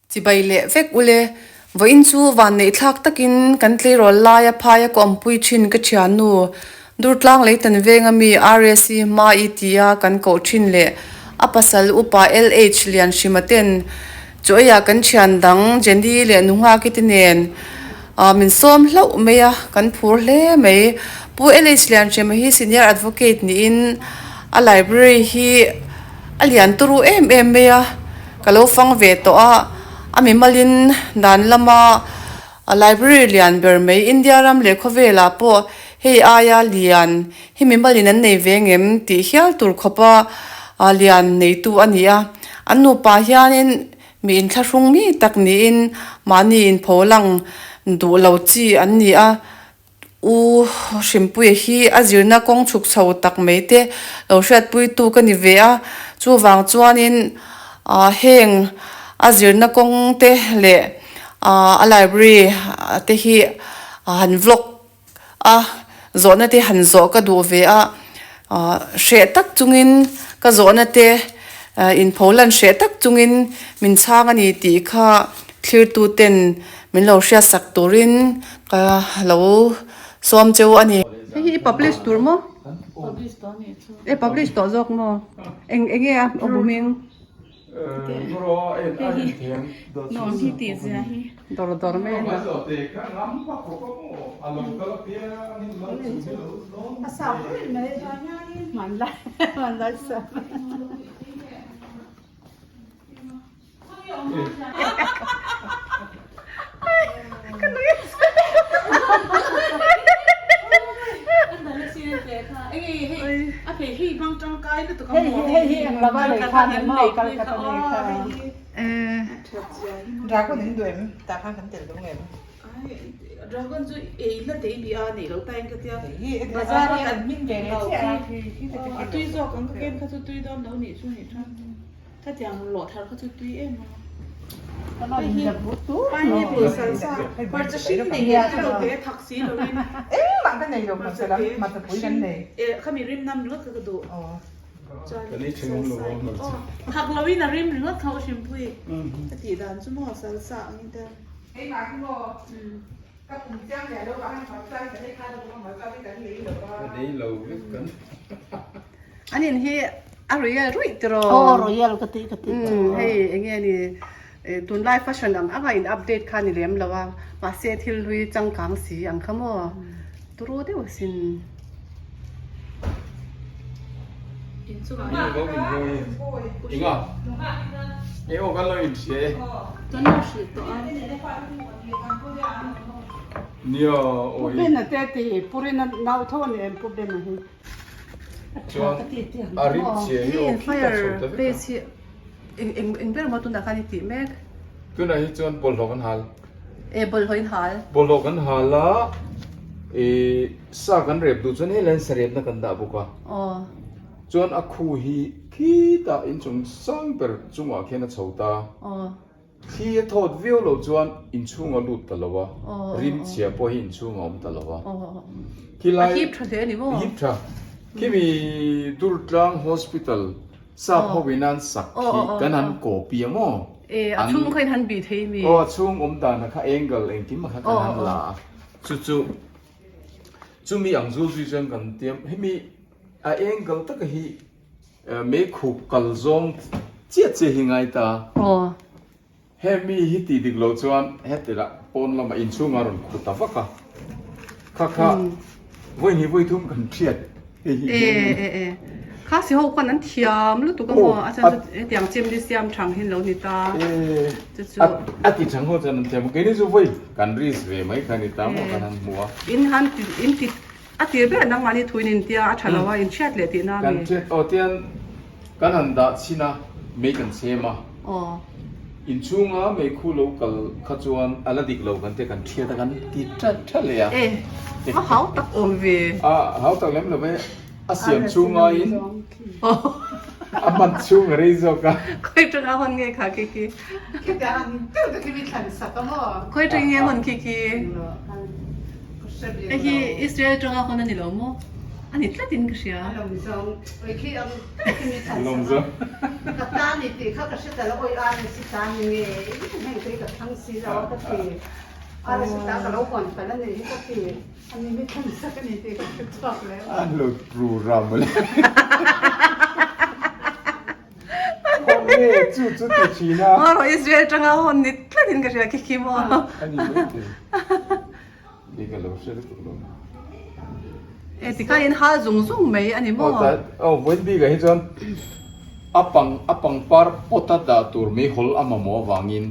Chibai leh vek ule, vawiin chu vanneih thlak takin kan tleirawl laia phaia ka awmpui thin ka thiannu Durtlang Leitan venga mi RAC Hma-i tia kan koh thin leh a pasal upa LH Lianhrima ten chu eiah kan thian dang Jenny leh Nunghaki te nen min sawm hlauh mai a, kan phur hle mai. Pu LH Lianhrima hi Senior Advocate niin a library hi a lian turu em em mai a. Ka lo fang ve tawh a, a mimalin dan lama library lian ber mai India ram leh khawvelah pawh hei aia lian hi mimalin an nei ve ngem tih hial tur khawpa lian neitu a ni a. An nupa hianin mi inthlahrung mi tak niin mahni inpho lang duh lo chi an ni a. U Hrimpuia hi a zirna kawng chhuk chho tak mai te lo hriatpuitu ka ni ve a, chuvang chuanin heng a zirna kawng te leh a library te hi han vlog a zawhna te han zawh ka duh ve a, hreh tak chungin ka zawhna te inpholan hreh tak chungin min chhang a ni tih kha thlirtu ten Min lo hriatsak turin ka lo sawm cheu a ni. Hei hi i publish tur maw? Publish tawh a nih chu. E publish tawh zawk maw? Eng eng nge a bu hming? Hei hi nuam hi tih zia hi. Dawr dawr mai a ni. A sap ruih mai. Hmanlai hmanlai sap. Dragon in duh em? Tah khan kan tel dawn em? Dragon chu ei la tei bih a neih loh ta in ka tia. Bazar a kan hmin ve leh chiah a. A tui zawk ang ka ken kha chu tui dawn lo nih chu nih chuan. Khatiang lawh thar kha chu tui em a. Hei hi pineapple salsa hmarcha hring nei hi a lo te thak si lo in. Engmah ka nei lo hmarcha lam hmarcha pui kan nei. E khami rim nam ringawt kha ka duh. Chuan salsa thak lo in a rim ringawt kha aw hrimpui. Ka tih dan chu maw salsa ang in te. Engmah hi maw ka pum chiang leh lo ah khan hmarcha hi kan ei khan a bawk a hmarcha hi kan lei lo a. Ka lei lo vek kan. An in hi a royal ruih tiraw? Aw royal ka tih ka tih chu. Umm hei eng nge ni tunlai fashion ang anga in update kha ni lem lo a mahse thil hlui changkang si ang kha maw turu deuh asin. Pu Bena te ti Purina nau tho a ni em Pu Bena hi. Chuan a rim chhia hi aw khi tak chho ta vek a. Eng eng eng ber maw tunah khan i tih mek? Tunah hi chuan bawlhhlawh kan hal. E bawlhhlawh in hal. Bawlhhlawh kan hal a, e sa kan rep duh chuan helai hian sa repna kan dah bawk a. Aw. Chuan a khu hi khitah inchung sang ber chungah khian a chho ta. Aw. Thli a thawt viau loh chuan inchhung a lut ta lo a, rim chhia pawh hi inchhung a awm ta lo a. Khilai A hip tha hle a ni maw? Hip tha. Khimi Durtlang Hospital sap ho in an sak khi kan han copy a maw? E, a chhung kha in han bih thei mi? Aw, a chhung awm dan a kha angle engkim a kha kan han la a. Chu chu chumi ang zul zui chuan kan tiam hemi a angle taka hi Meikhu kal zawng chiah chiah hi ngai ta. Aw. He mi hi tih dik loh chuan hetilah pawn lamah inchhungah rawn khu ta vak a. Kha kha vawi hnih vawi thum kan hriat hei hi. E e e. Kha si ho khan an thiam lutuk a maw a chan chu hetiang chimli siam thang hi an lo ni ta. E. Chu chu. A ti thang ho chuan an thiam a. Keini chu vawi kan risk ve mai kha ni ta maw kan han hmu a. In han ti in ti A tir ber nangmahni thuin in tia a tha lo a, in hriat leh tihna a mi? Kan hriat aw tian kan han dah chhin a, mei kan chhem a. Aw. Inchhunga meikhu lo kal kha chuan a la dik lo kan tia kan hriat a kan ti tha tha leh a. E, a hau tak awm ve. A hau tak lem lo ve, a siam chhunga in a hman chhung a rei zawk a. Khawi tanga hawn nge kha khi khi? Khitiang ang deuh te khi mi thlan sak a maw? Khawi tang nge hawn khi khi? Hei hi Israel tanga hawn a ni lo maw? A ni tlatin ka hria. A lawm zawng oi khi ang tak in i thlan sak a. Ka ta ni tih kha ka hre ta lo oi RSC ta ni nge heng te hi ka thlang si lo a ka ti. RSC ta ka lo hawn palh a nih hi ka ti. A ni mi thlan sak a ni tih ka hre chhuak leh. A lo ru ram mawle. Khawnge chu chu ti thin a. Maw Israel tanga hawn ni tlatin ka hria khi khi maw. A ni mai thei. Ni ka lo hre lutuk lo. E tikha in hal zung zung mai a ni maw? Aw vawiin bikah hi chuan a pang a pangpar pot a dah tur meihawl a mamawh avangin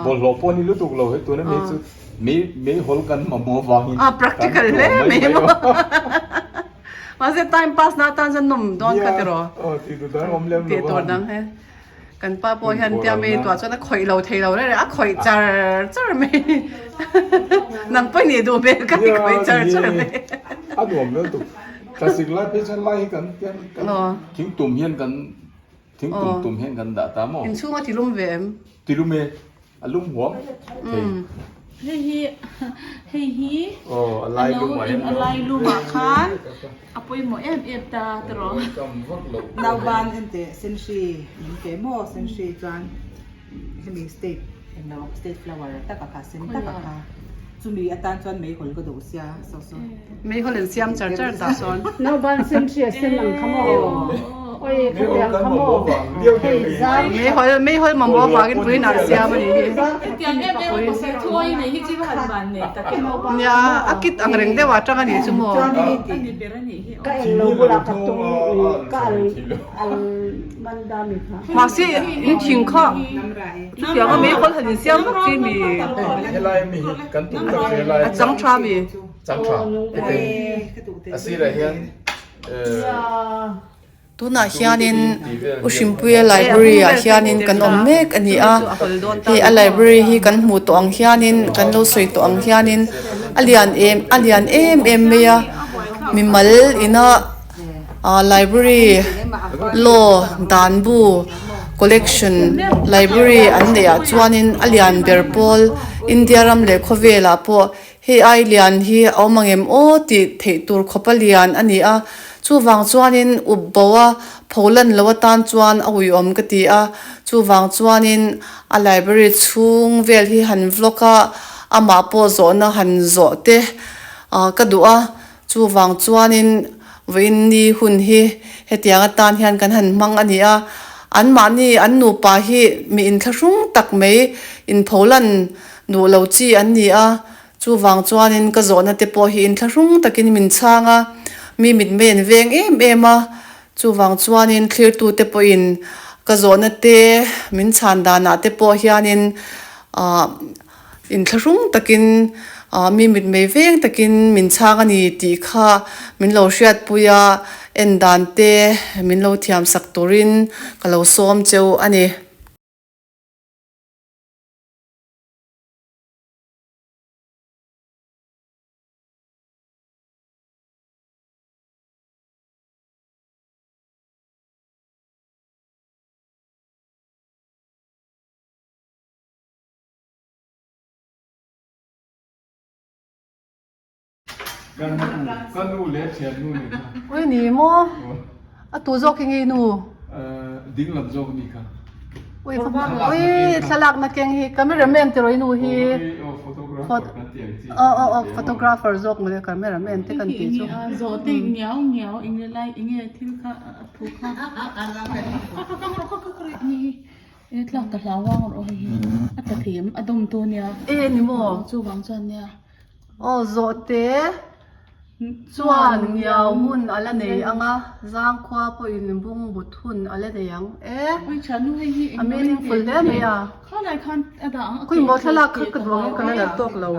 bawlhhlawh pawh a ni lutuk lo hei tuna mi chu mei meihawl kan mamawh avangin a practical hle mai maw? Mahse time pass na atan chuan nawm dawn kha tiraw? Aw tih tur dang awm lem lo a. Tih tur dang he. Kan pa pawh hian tia mi tuah chuan a khawih lo thei lo reng reng a khawih char char mai nang pawh i nih duh hmel ka ti khawih char char mai a nuam lo tuk thlasik lai phei chuan lai hi kan tian kan thingtum hian kan thingtum tum hian kan dah ta maw inchhung a tilum ve em tilum e A lum huam thei. Hei hi hei hi Aw a lai lumah hian a lai lumah khan a pawimawh em em ta tiraw. Nauban enteh senhri min pe maw senhri chuan hemi state englo state flower taka kha sen taka kha chumi atan chuan meihawl ka duh sia so so. Meihawl in siam char char ta sawn. Nauban senhri a sen ang kha maw. Oi khatiang kha maw. Hei zar. Meihawl meihawl mamawh avangin puiin an siam a nih hi. Hetiang em em a pasal thuai nei hi chu va han van nei tak em aw. Nia a kit ang reng deuh ah tang a nih chu maw. A ni ber a nih hi aw. Ka eng lo bulah ka tung ka al al man da mi kha. Mahse in thing kha chutiang a meihawl han insiam vak chi mi. Helai mi hi kan tum tak chu helai. A chang tha mi. Chang tha heti a sirah hian Tunah hianin U Hrimpuia library ah hianin kan awm mek a ni a, hei a library hi kan hmuh tawh ang hianin kan lo sawi tawh ang hianin a lian em a lian em em mai a, mimal ina ah library law dan bu collection library an neih ah chuanin a lian ber pawl India ram leh khawvel ah pawh Hei ai lian hi a awm ang em aw tih theih tur khawpa lian a ni a, chuvang chuanin up bo a pholan lo atan chuan a uiawm ka ti a, chuvang chuanin a library chhung vel hi han vlog a, amah pawh zawhna han zawh te ka duh a, chuvang chuanin vawiin ni hun hi hetiang atan hian kan han hmang a ni a, anmahni an nupa hi mi inthlahrung tak mai inpholan Duh lo chi an ni a, chuvang chuanin ka zawhna te pawh hi inthlahrung takin min chhang a, mi mitmei an veng em em a, chuvang chuanin thlirtute pawhin ka zawhna te min chhan danah te pawh hianin ah inthlahrung takin ah mi mitmei veng takin min chhang a ni tih kha min lo hriatpui a, en dan te min lo thiam sak turin ka lo sawm cheu a ni. Ka nu leh thian nu nih kha. Ui ni maw? A tu zawk hi nge nu? Ding lam zawk ni kha. Ui ui thlalak na keng hi cameraman ti rawh i nu hi. Photographer kan ti ang chi. Aw aw aw photographer zawk mawle cameraman te kan tih chu. Zawh te ngiau ngiau eng nge lai eng nge thil kha a thu kha. Ka ka ka ka ka ka ni hi. E tlak ka hlau ang rawh hei hi a tla thei em a dawm tu nia. E ni maw? Chuvang chuan nia. Aw zawhte chuan ngiau hmun a la nei ang a, zangkhua pawhin bungbut hun a la nei ang e. A meaningful hle mai a. Khawimaw thlalak kha ka duh angin ka la la tawk lo.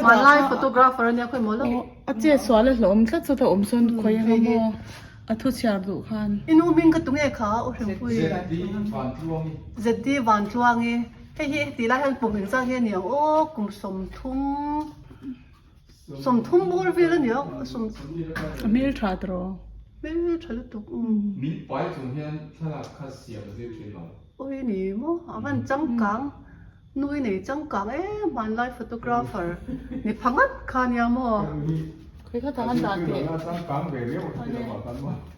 Hmanlai photographer a nia khawimaw lo. A che sual a hlawm tlat chu ta awm sawn khawi anga maw a thu chhiar duh khan. I nu hming ka tu nge kha U Hrimpui? ZD Vantluangi. ZD Vantluangi. Hei hi tih lai hian kum engzat nge ni ang aw kum 30 30 bawr vel a ni ang 30 A hmel tha tawh hmel tha lutuk Min pai chung hian thlalak kha siam zir thin lo. Oi ni maw a van changkang nui nei changkang em hmanlai photographer ni pha ngat kha nia maw. Khawi kha tah han dah teh.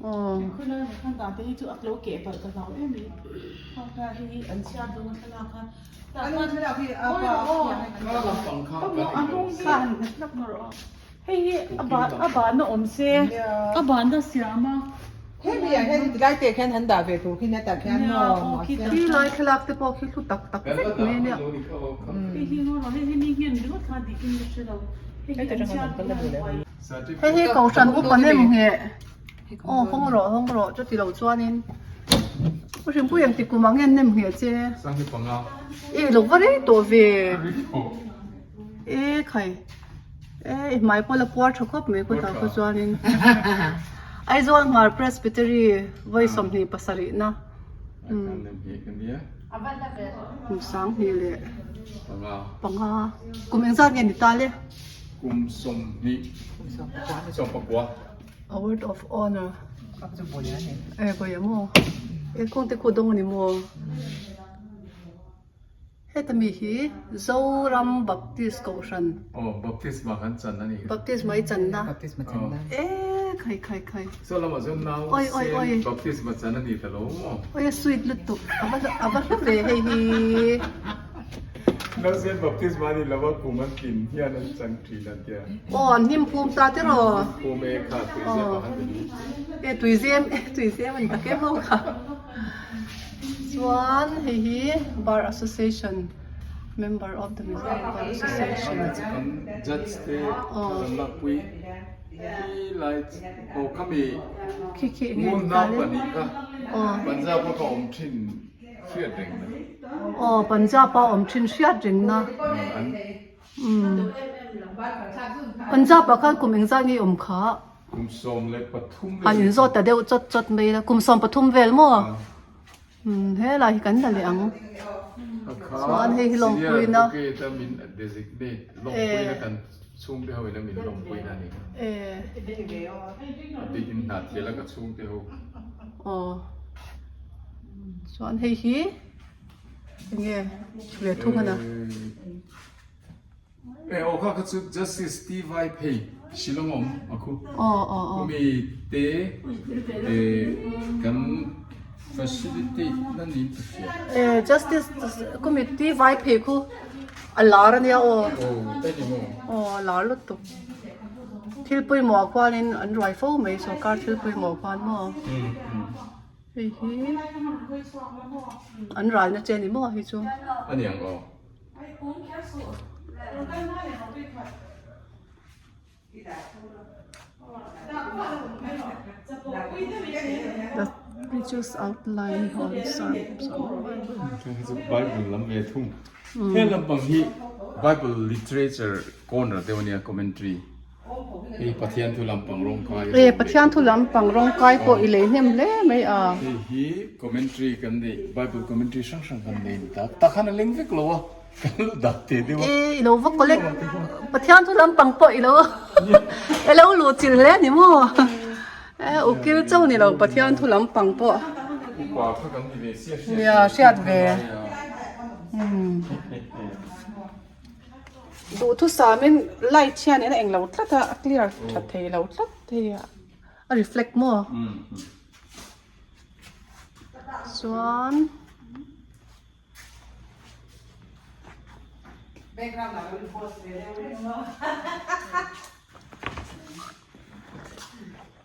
Aw. Khawi lai ah khan dah teh hi chu a lo keh palh ka hlau em mai. Kha kha hei hi an chhiar dawn a thlalak kha. Tah khan Awi aw. Ka maw a hnung hi han nghet hlak mar aw. Hei hi a ban a ban a awm se a ban a siam a. Hemi ah hian tilai te khian han dah ve tur khi nia tah khian maw mahse. Khi lai thlalak te pawh khi hlu tak tak vek mai ania. Hei hi ngaw lo hei hi mi nghen ringawt kha dikin ka hre lo. Hei hi an chhiar hian huai. Hei hi kohhran upa nem nge aw hawng rawh hawng rawh chuti lo chuanin u Hrimpui engti kum ah nge an nem nge che i lo va rei tawh ve e khai e i hmai pawh la puar tha khawp mai kawtah khaw chuanin Aizawl Hmar Presbytery vawi 27 na kum 10 leh panga kum engzat nge ni ta le. Kum 20 sawmpakua. A word of honor. E boya maw? E kawng te khu dawng a ni maw? Heta mi hi Zoram Baptist Kohhran. Aw Baptist ma kan chan a ni. Baptist ma i chan na. Baptist ma chan na. E khai khai khai. Saw lamah chuan nau sen Baptist ma chan a ni ta lo maw? Oi a sweet lutuk a va a va hla ve hei hi. Nau sen Baptist ma ni lova kum an tlin hian an chan thin an tia. Aw an hnim phum ta tiraw. Hnim phum e kha tuizem ah khan ni. E tuizem e tuizem an tak em ho kha. Chuan hei hi Bar Association member of the Mizoram Bar Association. Kan judge te kan lakpui khi lai aw khami ngun nau pahnih kha Punjab a ka awm thin hriat reng na. Aw Punjab a awm thin hriat reng na. Punjab ah khan kum engzat nge i awm kha? Kum 13 vel. Han inzawt ta deuh chawt chawt mai la, kum 13 vel maw? Umm he lai hi kan la leh ang. Chuan hei hi lawmpuina. Senior advocate a min designate lawmpuina kan chhungte ho in a min lawmpuina a ni. A bikin hna thial a ka chhungte ho. Aw. Chuan hei hi enge ve thung a na. E aw kha kha chu Justice T Vai phei Shillong awm a khu. Aw aw aw. Kumi te e kan facilitate na niin ka hria. E Justice kumi T Vai phei khu a lar ania aw. Aw eng emaw. Aw a lar lutuk. Thil pawimawh ah khuanin an ruai fo mai sorkar thil pawimawh khuan maw. Hei hi an ralna che ni maw hei chu. A ni ang aw. The preacher's outline on Psalm Bible lam ve thung. He lampang hi Bible literature corner deuh ania commentary. Hei Pathian thu lampang rawng kai. E Pathian thu lampang rawng kai pawh i lei hnem hle mai a. Hei hi commentary kan nei Bible commentary hrang hrang kan nei ni ta. Tak khan a leng vek lo a kan lo dah teh deuh a. E i lo va collect Pathian thu lampang pawh i lo i lo luh chilh hle a ni maw? E ukil chauh ni lo Pathian thu lampang pawh. Upa kha kan ni ve sia hriat. Nia hriat ve. Umm. Duhthusamin light hianin a englo tlat a, a clear tha thei lo tlat hei a, a reflect maw? Chuan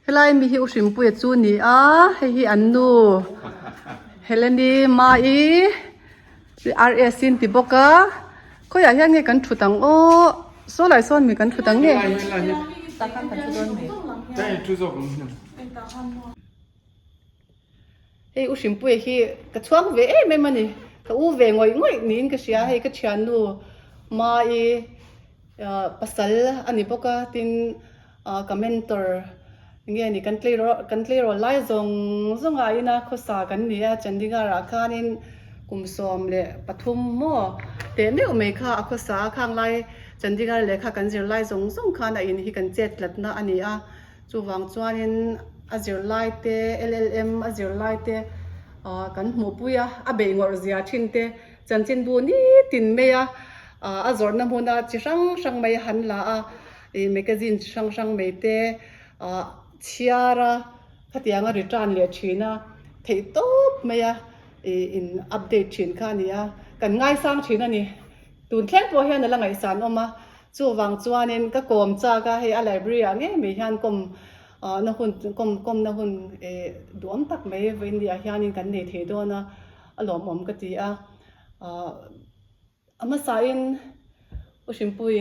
Helai mi hi U Hrimpuia chu a ni a, hei hi an nu Heleni Mai RS in ti bawk a, khawiah hian nge kan thut ang aw, saw lai sawn mi kan thut ang nge. Hei U Hrimpuia hi ka chhuang ve em em a ni, ka u ve ngawih ngawih niin ka hria, hei ka thiannu Mai pasal a ni bawk a, tin ka mentor nge ni kan tleirawl kan tleirawl lai zawng zawng ah ina khawsa kan ni a, Chandigarh ah khanin kum 13 maw teh meuh mai kha a khawsa a, khang lai Chandigarh lehkha kan zir lai zawng zawng khan a in hi kan chet tlatna a ni a. Chuvang chuanin a zirlai te, LLM a zirlai te kan hmuhpui a, a beih ngawrh zia thin te, chanchinbu nitin mai a, a zawrhna hmuna chi hrang hrang mai a han la a. ih magazine chi hrang hrang mai te ah chhiar a khatiang a return leh thin a theih tawp mai a ih in update thin kha a ni a kan ngaisang thin a ni tun thleng pawh hian a la ngaihsan awm a chuvang chuanin ka kawm chak a hei a library ah ngei mai hian kawm ah na hun kawm kawm na hun ih duhawm tak mai vawiin ah hianin kan nei thei dawn a a lawmawm ka ti a ah. A hmasain U Hrimpui,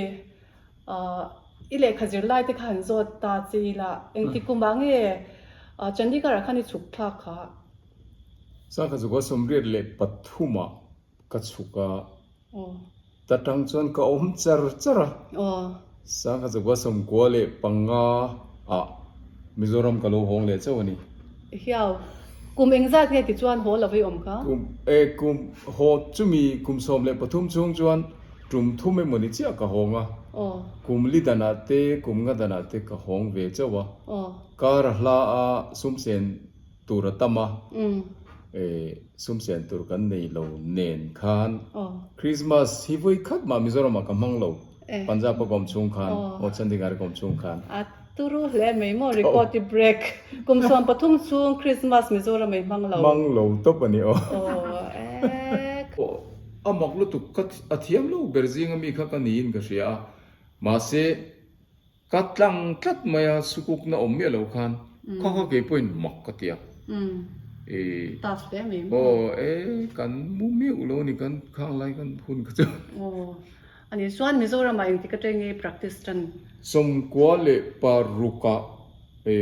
i lehkha zir lai te kha han zawt ta che ila, engti kumah nge Chandigarh ah khan i chhuk thlak kha? Sangkhat chukua 83 ah ka chhuk a, ta tang chuan ka awm char char a. 1995 ah Mizoram ka lo hawng leh chauh a ni. Hiau, kum engzat nge tichuan haw lo i awm kha? Kum, e kum haw chumi kum 13 chhung chuan tum thum emaw ni chiah ka hawng a. Kum li danah te, kum nga danah te ka hawng ve chauh a. Kar a hla a, sumsen tur a tam a, e sumsen tur kan nei lo nen khan Christmas hi vawi khat mah Mizoramah ka hmang lo. Punjab a kawm chhung khan aw Chandigarh a kawm chhung khan. A turu hle mai maw record i break kum 13 chhung Christmas Mizoram ei hmang lo. Hmang lo tawp a ni aw. Aw ek. A mak lutuk ka a thiam lo ber zinga mi kha ka niin ka hria a mahse Ka tlang tlat mai a, sukukna awm miah lo khan khaw khaw kei pawhin mak ka ti a. I Tough hle mai maw? Aw e, kan mu meuh lo a ni kan khang lai kan hun kha chu. Aw, a nih chuan Mizoramah engtik atang nge practice tan? 96 ah e,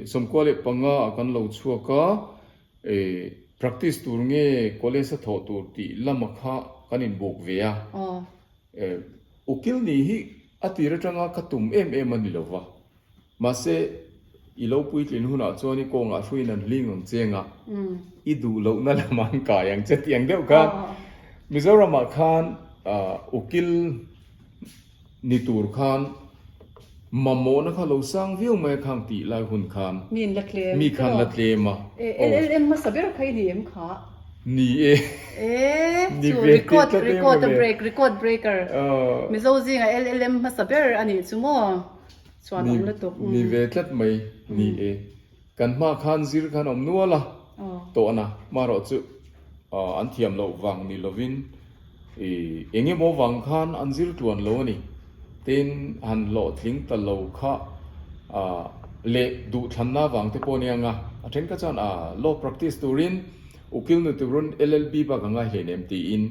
95 ah kan lo chhuak a, e, practice tur nge college a thawh tur tih lama kha kan inbuk ve a. Aw. E, ukil nih hi A tir atanga ka tum em em a ni lo va. Mahse, i lo puitlin hunah chuan i kawngah hruiin an hling ang che anga, i duh lohna lamah an kai ang che tih ang deuh khan Mizoramah khan ukil ni tur khan mamawhna kha lo sang viau mai a khang tih lai hun khan mi khan la tlem a. LLM hmasa ber kha i ni em kha? Ni e. E, Ni chu ve record, tlat em record a mawle. break, record breaker. Mizo zinga LLM hmasa ber a nih chu maw? Chuan Ni, awm lutuk. ni ve tlat mai. Ni e. Kan hma khan zir khan awm nual a, tawhna hmarawh chu an thiam loh vang ni lovin i eng emaw vang khan an zir tluan lo a ni. Tin, han hlawhtling ta lo kha leh duhthlanna vang te pawh a ni ang a, a then kha chuan law practice turin Ukil nu turun LLB bak a ngai hleinem tiin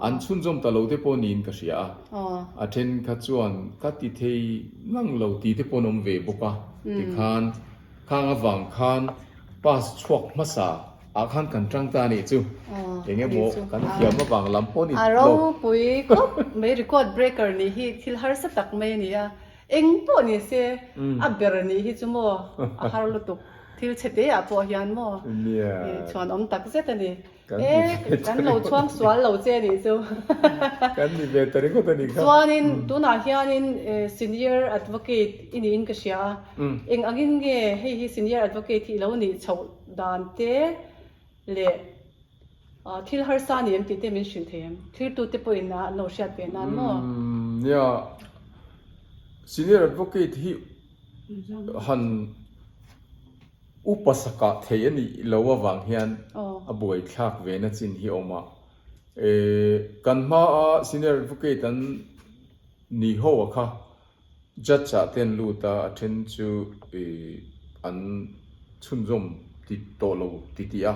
an chhunzawm ta lo te pawh niin ka hria a, a then kha chuan ka ti thei ngang lo ti te pawh an awm ve bawk a, tikhan khang avang khan pass chhuak hmasa ah khan kan tang ta a nih chu, eng emaw kan thiam avang lam pawh ni A ropui khawp mai record breaker nih hi thil harsa tak mai a ni a, eng pawh ni se a ber nih hi chu maw a har lutuk. Thil chhe te ah pawh hian maw chhuan awm tak zet a ni. E, kan lo chhuang sual lo che a nih chu. Kan ni ve ta ringawt a nih kha. Chuanin tunah hianin senior advocate i niin ka hria a. Eng angin nge hei hi senior advocate hi i lo nih chhoh dan te leh thil harsa a ni em tih te min hrilh thei em? Thirtute pawhin an lo hriat ve nan maw? Nia, senior advocate hi han upa sakah thei a nih lo avang hian a buaithlak ve na chin hi a awm a. Kan hmaa senior advocate an ni ho a kha judge ah te an lut a, a then chu an chhunzawm ti tawh lo ti tih a.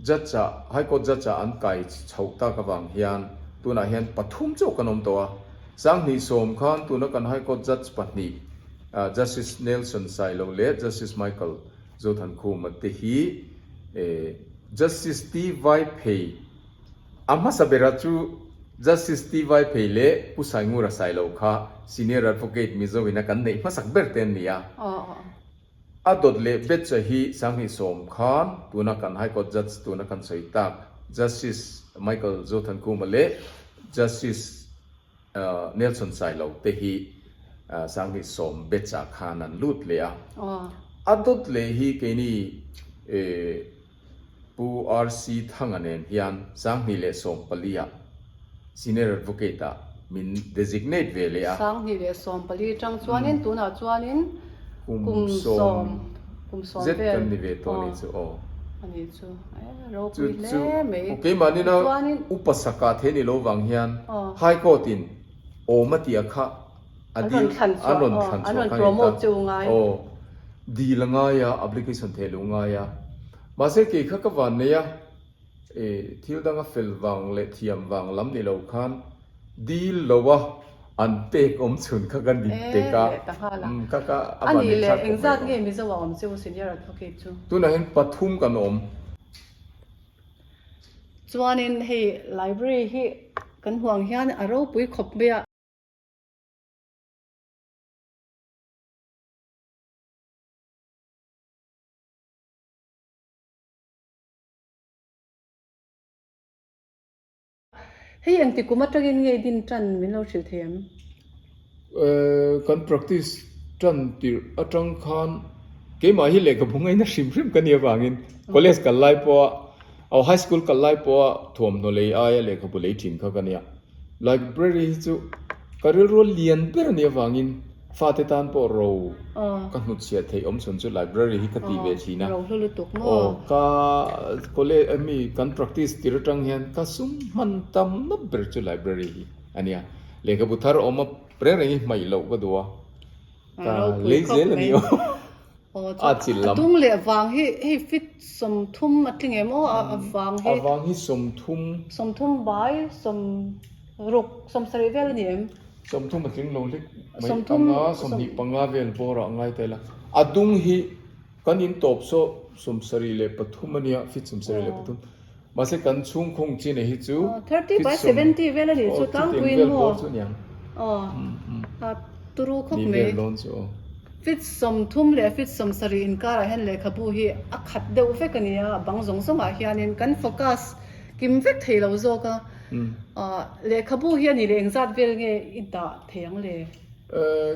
Judge ah, High Court judge ah an kai chhoh tak avang hian tunah hian pathum chauh kan awm tawh a. 2010 khan tuna kan High Court judge pahnih Justice Nelson Sailo leh Justice Michael Zothankhuma te hi Justice T Vaiphei a hmasa bera chu Justice T Vaiphei leh Pu Saingura Sailo kha Senior Advocate Mizo ina kan neih hmasak ber te an ni a. A dawt leh Betcha hi 2010 khan tuna kan High Court Judge tuna kan sawi tak Justice Michael Zothankhuma leh Justice Nelson Sailo te hi 2010 Betcha khan an lut leh a. A dawt leh hi keini Pu RC Thanga nen hian 2014 ah Senior Advocate ah. min designate ve leh a. 2014 atang chuanin tunah chuanin kum sawm kum sawm zet kan ni ve tawh a nih chu aw. A nih chu e ropui hle mai. Chu keimahni na upa saka thei ni lo vang hian High Court in awm a tia kha a dil an rawn thlan chhuah kha a ni ta aw dil a ngai a application theih loh ngai a mahse kei kha ka van nei a. Thil danga fel vang leh thiam vang lam ni lo khan dil lo a an pek awm chhun kha kan din tek a, ka ka a van in thlak Engzat nge Mizo a awm chu senior advocate chu? Tunah hian pathum kan awm. Chuanin hei library hi kan huang hian a ropui khawp mai a. Hei engti kum atangin nge din tan min lo hrilh thei em? Kan practice tan tirh atang khan keimah hi lehkhabu ngaina hrim hrim ka nih avangin college kal lai pawha aw high school kal lai pawha thuamhnaw lei aia lehkhabu lei thin kha ka nia. Library hi chu ka rilru lian ber a nih avangin fate tan pawh ro ka hnutchhiah theih awm chhun chu library hi ka ti ve thin a. Aw ka college mi kan practice tir atang hian ka sum hman tam na ber chu library hi a nia. Lehkhabu thar awm a reng reng hi hmaih loh ka duh a, ka lei zel a ni aw. A chil lam. A tung leh vang hi hei fit 30 a tling em aw a vang hi. A vang hi 30. 30 bai 60 70 vel a ni em? 30 a tling lo hlek mai anga 25 vel bawrah a ngai ta ila. A dung hi kan in tawp saw 73 a nia fit 73 mahse kan chhungkhung chin hi chu 30 by 70 vel a nih chu tlangpuiin maw aw a turu khawp mai fit 30 leh fit 70 inkarah hian lehkhabu hi a khat deuh vek a ni a bang zawng zawngah hianin kan focus kim vek thei lo zawk a lehkhabu hi a nih leh engzat vel nge i dah thei ang le?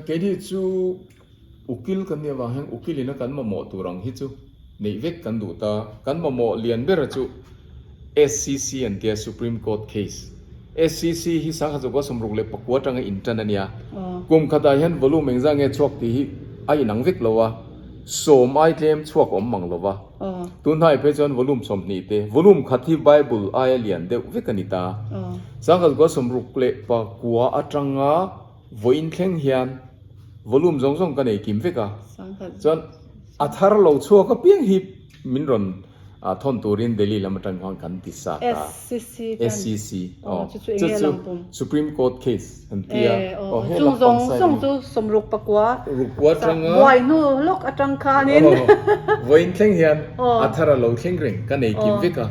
Keini chu Ukil kan nih avang hian ukil ina kan mamawh tur ang hi chu neih vek kan duh ta. Kan mamawh lian bera chu SCC an tia Supreme Court case. SCC hi 1969 atanga in tan a nia. Kum khatah hian volume engzah nge chhuak tih hi a inang vek lo a, sawm ai tlem chhuak awm mang lo va. Tun hnai phei chuan volume 20 te, volume khat hi Bible aia lian deuh vek a ni ta. 1969 atanga Vawiin thleng hian volume zawng zawng ka nei kim vek a, chuan a thar lo chhuak apiang hi min rawn thawn turin Delhi lam atang khan kan ti sa ta. SCC aw chu chu Supreme Court case an ti a, aw he lam pang side zawng chu sawmruk pakua rukua atanga buai hnu lawk atang khanin vawiin thleng hian a thar a lo thleng reng ka nei kim vek a.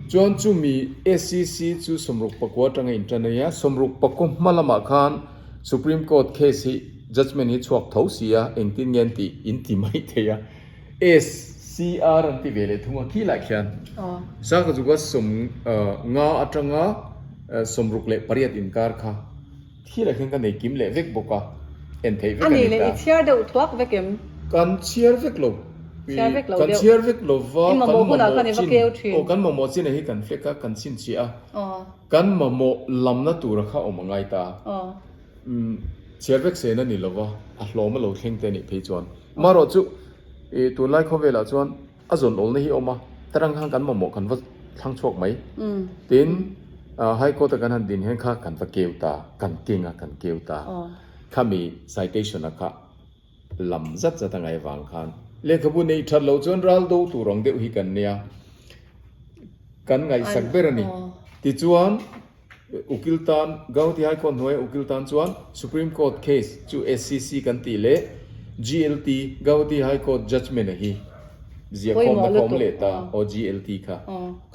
Chuan chumi SCC chu 64 atanga intan a nia, 64 hma lamah khan Supreme Court case hi judgement hi chhuak tho si a, engtin nge an tih in ti mai thei a, SCR an ti ve leh thung a khilai khian Sangkhazuka 50 atanga 68 inkar kha. Thil ah hian ka nei kim leh vek bawk a, en theih vek a ni ta. A nih leh i chhiar deuh thuak vek em? Kan chhiar vek lo. Chhiar vek lo Kan deuh. chhiar vek lo va, I kan mamawh hunah mamawh khan i va chin, keu thin. aw kan mamawh chin ah hi kan fek a, kan chhinchhiah a. Aw. Kan mamawh lamna tura kha awm a ngai ta. Aw. Umm, chhiar vek sen a ni lo va, a hlawm a lo thleng te a nih phei chuan. Marawh chu, i tunlai khawvelah chuan A zawn awlna hi a awm a, tarang khan kan mamawh kan va thlang chhuak mai. Tin, High Court a kan han din hian kha kan va keu ta, kan keng a, kan keu ta. Khami citation a kha lam zat zat a ngai vang khan lehkhabu neih that loh chuan ral do tur ang deuh hi kan nia, kan ngaihsak ber a ni. Tichuan. Ukil tan, Gauhati High Court hnuaia ukil tan chuan Supreme Court case chu SCC kan tih leh GLT, Gauhati High Court Judgement a hi ziahkhawmna kha awm leh ta aw GLT kha.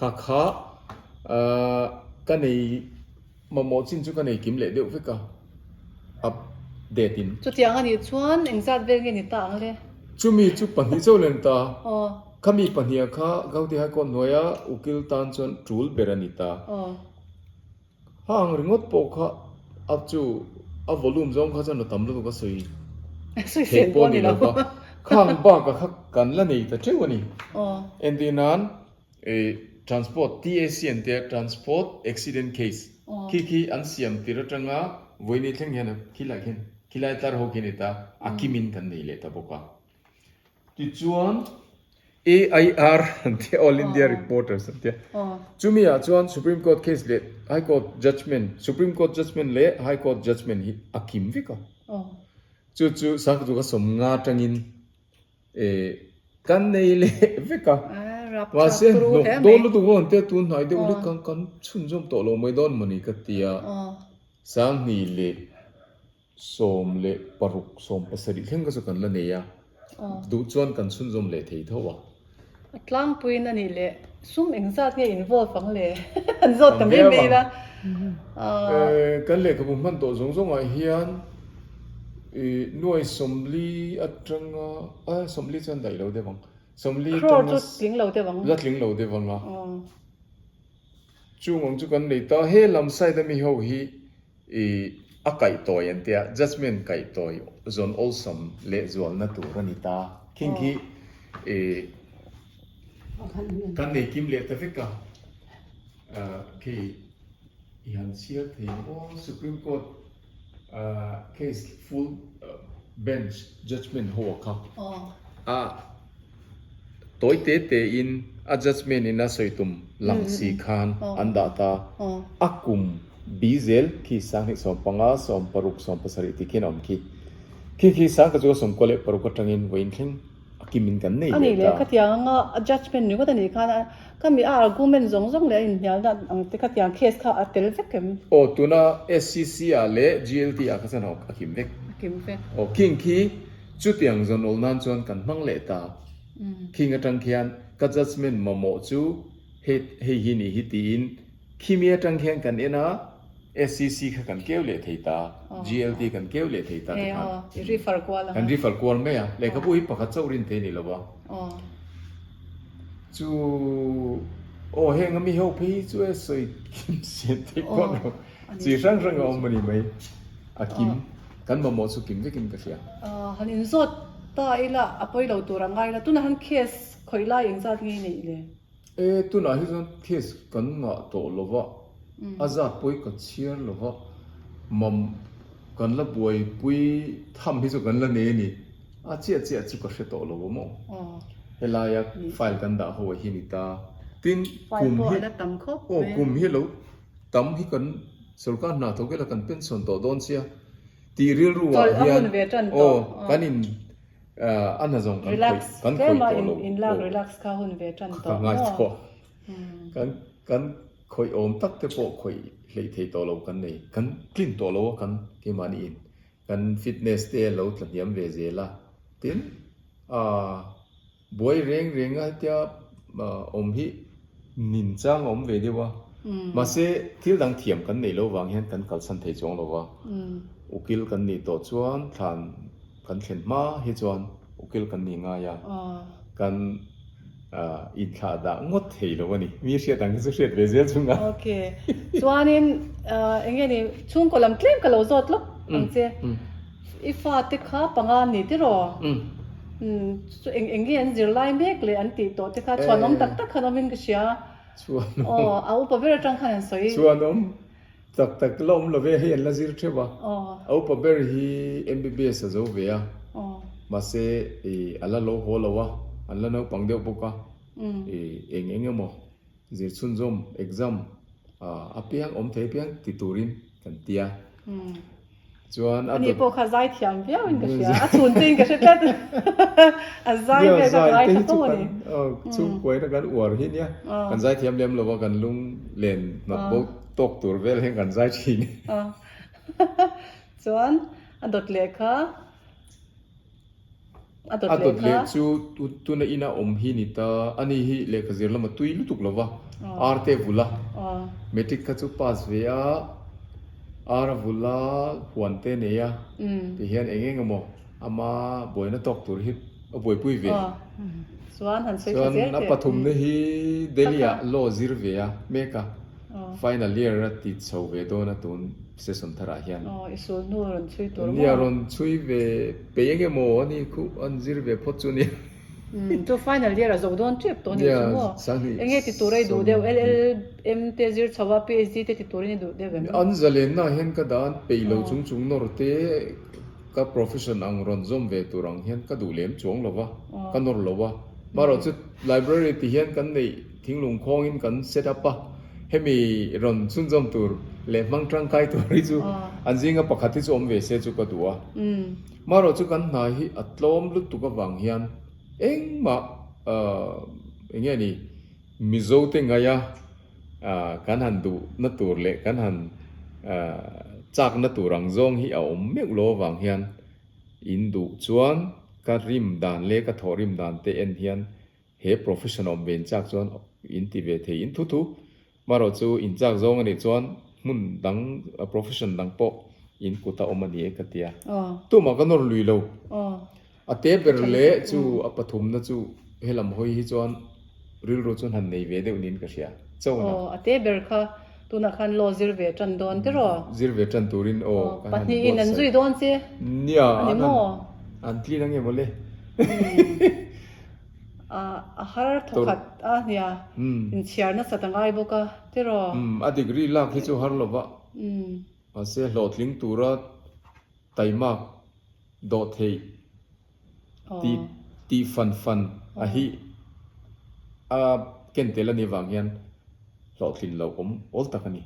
Kha kha ka nei mamawh chin chu ka nei kim leh deuh vek a, update in. Chutiang a nih chuan engzat vel nge ni ta ang le? Chumi chu pahnih chauh leh ni ta. Khami pahniha kha Gauhati High Court hnuaia ukil tan chuan tul ber a ni ta. Hang ringawt pawh kha a chu a volume zawng kha chuan a tam lutuk a sawi theih pawh a ni lo va, khang bakah kha kan la nei ta teuh a ni. Entir nan transport TAC an tia Transport Accident Case. Khi khi an siam tir atanga vawiini thleng hian khilai khian khilai tlar ho khi a ni ta, a kimin kan nei leh ta bawk a. Tichuan AIR an tia All India Reporters an tia. Chumi ah chuan Supreme Court case leh High Court judgement, Supreme Court judgement leh High Court judgement hi a kim vek a. Chu chu Sangtuka sawmnga atangin Kan nei leh vek a, mahse hnawk dawn lutuk vang te tun hnai deuh hlek khan kan chhunzawm tawh lo mai dawn mawni ka ti a, 2016 17 thleng kha chu kan la nei a, duh chuan kan chhunzawm leh thei tho a. A tlangpuiin a nih leh sum engzat nge involve ang le? An zawt ta mai mai ila. Kan lehkhabu hman tawh zawng zawngah hian nuai 40 atanga 40 chuan daih lo deuh ang. 40 Crore atanga chu tling lo deuh ang. La tling lo deuh ang a. Chung ang chu kan nei ta. He lam side a mi ho hi I a kaih tawi an tia, judgement kaih tawi zawn awlsam leh zualna tur a ni ta. Khing khi i kan nei kim leh ta vek a, khi i han chhiar thei ang aw, Supreme Court case full bench judgement ho a kha a tawi te te in a judgement in a sawi tum lang si khan an dah ta, a kum Bi zel khi 2015, 16, 17 tih khian a awm khi. Khi khi sang ka chu a 96 atangin vawiin thleng a kimin kan nei A nih leh leh ta. khatiang anga a judgement ni ngawt a nih khan a ka mi a argument zawng zawng leh a inhnial dan ang te khatiang case kha a tel vek em? Aw tuna SCC ah leh GLT ah kha chuan a kim vek. A kim vek. Aw khing khi chutiang zawn awl nan chuan kan hmang leh ta. Khing atang khian ka judgement mamawh chu hei hei hi nih hi tiin Khimi atang khian kan en a, SCC kha kan keu leh thei ta, GLT kan keu leh thei ta tikhan. I refer kual ang a. Kan refer kual mai a, lehkhabu hi pakhat chauh rin thei a ni lo a. Chu aw heng ami ho phei hi chu e sawi kim sian thei pawh lo, chi hrang hrang a awm a ni mai, a kim, kan mamawh chu kim vekin ka hria. Han inzawt ta ila a pawi lo tur a ngai la, tunah han case khawih lai engzat nge i neih le? E, tunah hi chuan case kan ngah tawh lo va, a zat pawi ka chhiar lo va, mam kan la buaipui tham hi chu kan la nei a ni, a chiah chiah chu ka hre tawh lo a maw? Helaia file kan dah ho a hi ni ta, tin kum hi aw kum hi lo tam hi kan sorkar hna thawk ila kan pension tawh dawn sia tih rilru ah hian aw kan in A hna zawng kan khawih kan khawih tawh lo aw ka ngai tawh kan kan khawih awm tak te pawh khawih hleih thei tawh lo kan nei kan tlin tawh lo a kan keimahni in kan fitness te a lo tla hniam ve zel a tin ah buai reng reng a hetia awm hi nin chang a awm ve deuh a mahse thil dang thiam kan neih loh vang hian kan kalsan thei chuang lo va ukil kan nih tawh chuan thlan Kan thlen hma hi chuan ukil kan ni ngai a, kan inthlah dah ngawt thei lo a ni. Mi hriat ang hi chu hriat ve zel chung a. Ok. Chuanin eng nge ni chhungkaw lam tlem ka lo zawt lawk ang che. I fate kha panga ni tiraw? Chu eng eng nge an zir lai mek leh an tih tawh te kha chhuanawm tak tak khan awmin ka hria. Chhuanawm. Aw, a upa ber atang khan an sawi. Chhuanawm. Tak tak la awm lo ve, hei an la zir theuh a. A upa ber hi MBBS a zo ve a, mahse i a la lo haw lo a, an la naupang deuh bawk a, i eng eng emaw zir chhunzawm exam a piang awm thei apiang ti turin kan ti a. Chuan a Ani pawh kha zai thiam viau in ka hria, a chhun te in ka hre tlat. A zai vel kha ka ngaithla fo a ni. Chhungkuaina kan uar hi nia, kan zai thiam lem lo a, kan lung len hnawk bo tawk tur vel hian kan zai thin. Chuan a dawt leh kha. A dawt leh chu tuna ina awm hi ni ta, ani hi lehkha zir lama tui lutuk lo va, ar te vul a, matric kha chu pass ve a, ar a vul a, huan te nei a, ti hian eng eng emaw ama buaina tawk tur hi a buaipui ve. Chuan a pathumna hi Delhi ah law zir ve a mek a, final year a ti chho ve dawn a tun session tharah hian. I sulhnu rawn chhui tur maw? Nia rawn chhui ve. Pei eng emaw a ni khuh an zir ve phawt chu nia. Umm chu final year a zo dawn tep tawh a nih chu maw? Enge ti tur a i duh deuh? LLM te zir chho a PhD te ti turin i duh deuh em? An zalenna ah hian ka dan peih lo chung chung nawr te ka profession ang rawn zawm ve tur ang hian ka duh lem chuang lo va, ka nawr lo a. Marawh chu library ti hian kan neih thinglung khawngin kan set up a, hemi rawn chhunzawm tur leh hmang tangkai tur hi chu an zinga pakhat hi chu awm ve se chu ka duh a. Marawh chu kan hna hi a tlawm lutuk avang hian engmah eng nge ni Mizo te ngaia kan han duhna tur leh kan han chakna tur ang zawng hi a awm meuh lo avang hian in duh chuan ka rim dan leh ka thawh rim dan te en hian He profession awm ve inchak chuan in ti ve thei in thu thu. Marawh chu inchak zawng a nih chuan hmun dang profession dang pawh in kut a awm a ni e ka ti a. Tumah ka nawr lui lo. A te ber leh chu a pathumna chu helam hawi hi chuan rilru chuan han nei ve deuh niin ka hria. Chona. Aw, a te ber kha tunah khan law zir ve tan dawn tiraw? Zir ve tan turin aw kan han Pahnihin an zui dawn che. Nia, A ni maw? An tlin ange mawle. A har thawkhat a nia, inchhiar nasat a ngai bawk a, tiraw? Umm, a degree lak hi chu har lo va, mahse hlawhtling tura taimak dawh theih tih tih fan fan a hi a ken tel a nih vang hian hlawhtlin loh awm awl tak a ni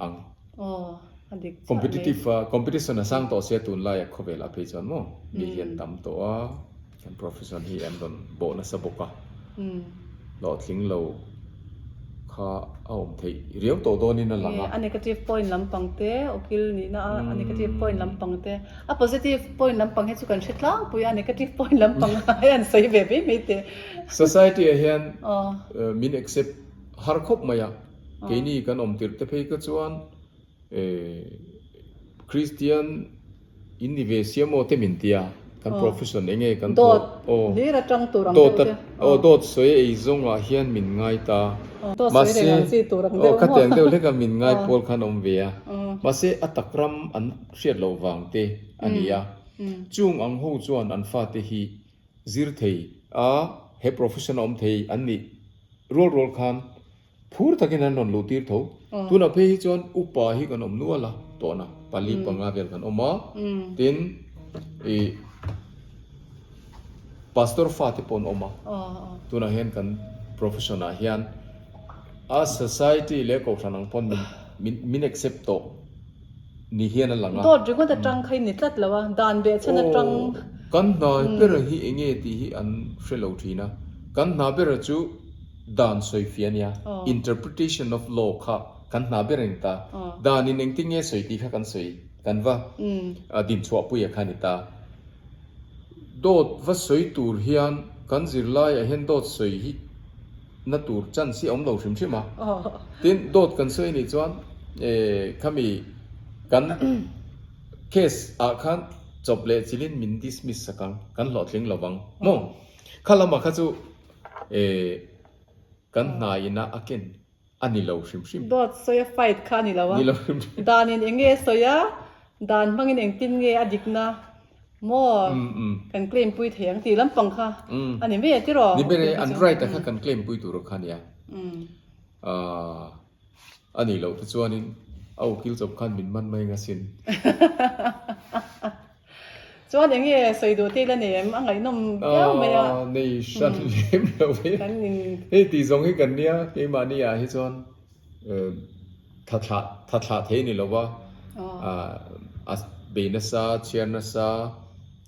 ang. Aw, a dik chiah mai. Competitive a, competition a sang tawh sia tunlaia khawvel ah phei chuan maw mi hi an tam tawh a, kan profession hi an rawn bawh nasa bawk a, hlawhtling lo kha a awm theih riau tawh dawnin a lang a. A negative point lampang te, ukil nihna a a negative point lampang te, a positive point lampang hi chu kan hre tlangpui a, a negative point lampang hi an sawi ve mai mai teh. Society ah hian min accept har khawp mai a. Keini kan awm tirh te phei kha chuan Kristian in ni ve sia maw te min tia, kan profession eng nge kan thawh aw hlir atang tur ang deuh te aw dawt sawi ei zawngah hian min ngai ta mahse aw khatiang deuh hleka min ngai pawl khan awm ve a mahse a tak ram an hriat loh vang te a ni a chung ang ho chuan an fate hi zir thei a he profession a awm thei an nih rual rual khan Phur takin an rawn luh tir tho. Tunah phei hi chuan upa hi kan awm nual a, tawhna pali panga vel kan awm a, tin ih pastor fate pawh an awm a, tunah hian kan profession ah hian a society leh kohhran ang pawn min min accept tawh ni hian a lang a. Dawt ringawt atang kha i ni tlat lo a, dan beh chhan atang. Kan hna bera hi eng nge tih hi an hre lo thin a, kan hna bera chu Dan sawi fia nia, interpretation of law kha kan hna ber a ni ta. Dan in engtin nge sawi tih kha kan sawi, kan va dinchhuah pui a kha a ni ta. Dawt va sawi tur hian kan zirlaiah hian dawt sawi hi na tur chance hi a awm lo hrim hrim a. Tin, dawt kan sawi anih chuan khami kan case ah khan chawp leh chilhin min dismiss sak ang, kan hlawhtling lo vang maw? Kha lamah kha chu Eh, kan hna ina a ken a ni lo hrim hrim. Dawt sawi a fight kha a ni lo a. Ni lo hrim hrim. Dan in eng nge sawi a, dan hmangin engtin nge a dikna maw kan claim pui thei ang tih lampang kha a ni mai a tiraw? Ni ber e, an right a kha kan claim pui tur kha a nia. Ahh. A nih loh te chuanin a ukil chawp khan min man mai ngasin. Chuan eng nge sawi duh te ila nei em? A ngaihnawm viau mai a. Nei hran lem lo e. Hei tih zawng hi kan nia keimahni ah hi chuan tha thlah tha thlah thei ni lo va, a bei nasa, chhiar nasa,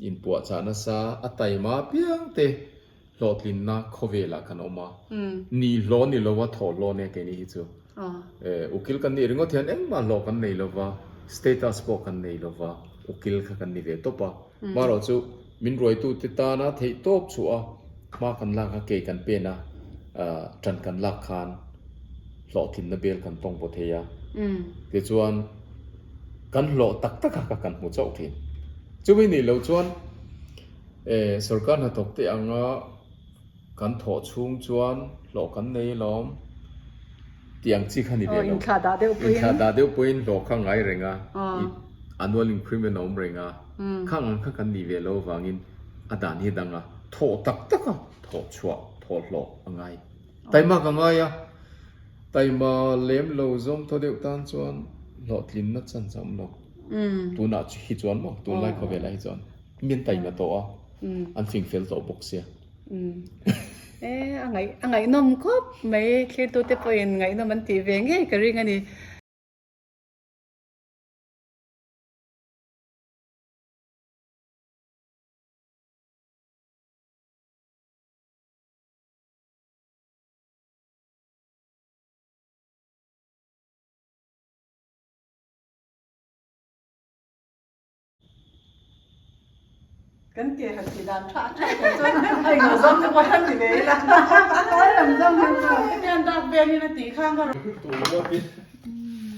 inpuahchah nasa, a taima piang te Hlawhtlinna khawvelah kan awm a, ni hlawh ni lova thawh hlawh nia keini hi chu. Ukil kan nih ringawt hian engmah hlawh kan nei lova, status pawh kan nei lova, ukil kha kan ni ve tawp a. Marawh chu min ruaitute tana theih tawp chhuah a, hma kan lak a, kei kan pen a, ṭan kan lak khan hlawhtlinna bel kan tawng vaw thei a. Tichuan kan hlawh tak tak a kha kan hmu chauh thin. Chumi nih loh chuan. E, sorkar hnathawk te anga kan thawh chhung chuan hlawh kan nei alawm tih ang chi kha ni ve lo. Inthlah dah deuh pawhin. Inthlah dah deuh pawhin hlawh kha ngai reng a, annual increment a awm reng a, khang ang kha kan nih ve lo avangin a dan hi a dang a. Thawh tak tak a, thawh chhuah, thawh hlawh a ngai. Taima ka ngai a, taima lem lo zawm thaw deuh tan chuan hlawhtlinna chance a awm lo. Tunah hi chuan maw, tunlai khawvelah hi chuan mi an taima tawh a, an fing fel tawh bawk sia. E, a ngaih a ngaihnawm khawp mai, thlirtute pawhin ngaihnawm an tih ve ngei ka ring a ni. Kan ke han ti dan tha tha kan chuan hei ngau zawng te pawh hian ti ve ila. Ai lam zawng hian chu hetiang dak velin a tih khan ka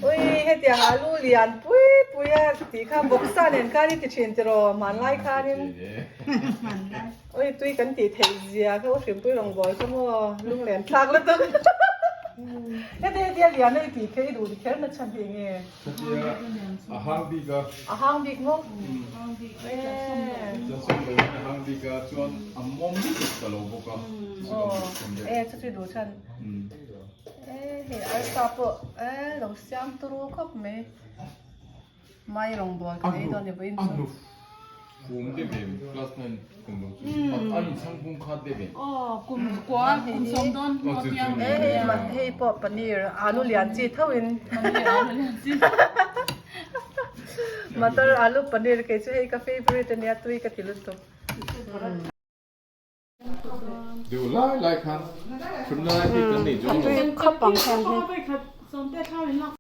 Ui hetiang alu lian pui pui a tih kha bawksa nen khan i ti thin tiraw hmanlai khanin. Ui tui kan tih theih zia kha u hrimpui rawngbawl kha maw lunglen thlak lutuk. Heti hetia lian a i tih kher i duh kher na chhan hi enge? Hetia a hang bik a. A hang bik maw? Chansawm lo hian a hang bik a chuan a mawm lutuk ta lo bawk a. E chu chu i duh chhan. E hei arsa pawh e lo siam turu khawp mai. Mai rawngbawl kan ei dawn ni vawiin chu. A nu kum deuh em class 9 kum lo chu a in chhang bung khat deuh em. Aw kum kua kum sawm dawn hnu piang. E hei hei pawh paneer alu lian chi tho in. Paneer alu lian chi. Matar alu paneer kei chu hei ka favourite ania tui ka ti lutuk. Deuh lai lai khan thutna lai hi kan nei zawng lo. Tui khawp ang hian hei.